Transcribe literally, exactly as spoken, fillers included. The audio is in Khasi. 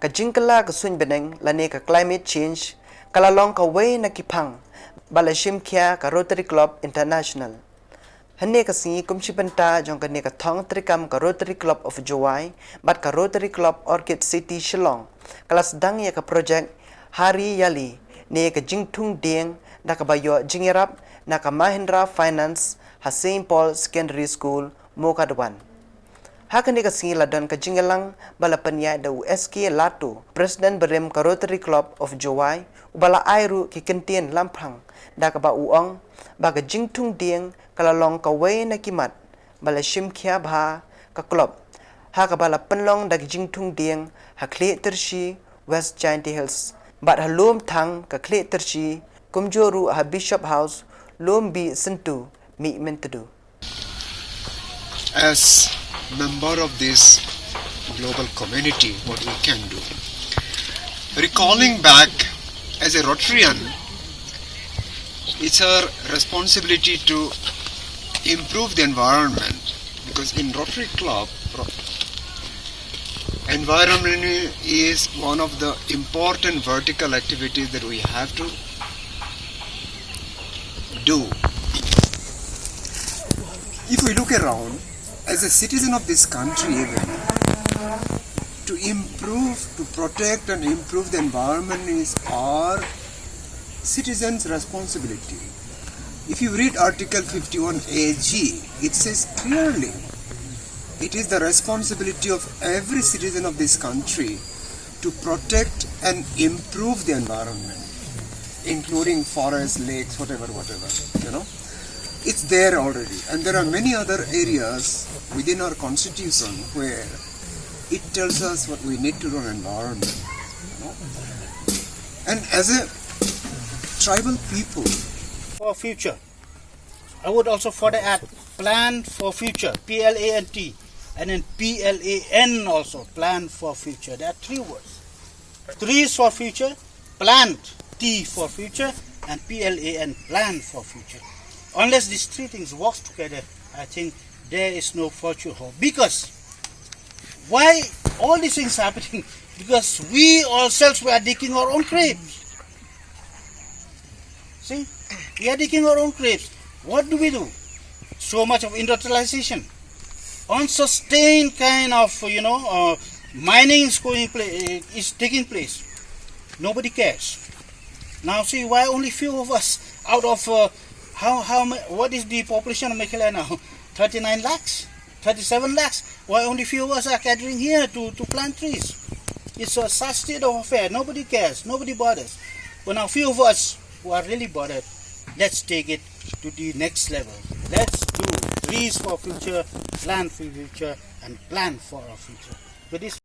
Ka jingkylla ka suiñ bneng lane ka climate change ka la long kawei na ki phang ba la shim khia ka Rotary Club International. Hynne ka sngi kum shi bynta jong kane ka thong treikam ka Rotary Club of Jowai bad ka Rotary Club Orchid City Shillong ka la sdang ïa ka projek Hari Yali ne ka jingthung dieng da kaba ïoh jingïarap na ka Mahindra Finance ha Saint Paul Secondary School, Mowkadwan. Ha kane ka sngi la don ka jingïalang ba la pynïaid da u S K Lato, President barim ka Rotary Club of Jowai, uba la ai ruh ki kyntien lamphang da kaba u ong ba ka jingthung dieng ka la long kawei na ki mat ba la shim khia bha ka club, ha kaba la pynlong da ka jingthung dieng ha Khlieh Tyrshi, West Jaintia Hills, bad ha Lum Thang ka Khlieh Tyrshi, kumjuh ruh ha Bishop House, Lum Bih Syntu, Mihmyntdu. As member of this global community, what we can do. Recalling back, as a Rotarian, it's our responsibility to improve the environment, because in Rotary Club, ro-, environment is one of the important vertical activities that we have to do. If we look around, as a citizen of this country, even to improve, to protect and improve the environment is our citizens' responsibility. If you read Article fifty-one A G, it says clearly it is the responsibility of every citizen of this country to protect and improve the environment, including forests, lakes, whatever, whatever, you know. It's there already. And there are many other areas within our constitution where it tells us what we need to do on environment, you know. And as a tribal people, for future, I would also further add plan for future, P L A N T, and then P L A N also, plan for future. There are three words. Trees for future, plant, T for future, and P L A N, plan for future. Unless these three things work together, I think there is no future hope. Because why all these things happening? Because we ourselves, we are digging our own graves. See, we are digging our own graves. What do we do? So much of industrialization, unsustained kind of, you know, uh, mining is going pla- is taking place. Nobody cares. Now see, why only few of us out of, uh, how how ma- what is the population of Meghalaya now? Thirty-nine lakhs, thirty-seven lakhs. Why only few of us are gathering here to to plant trees? It's a such state of affair. Nobody cares. Nobody bothers. But now few of us who are really bothered, let's take it to the next level. Let's do trees for future, plan for future, and plan for our future. With this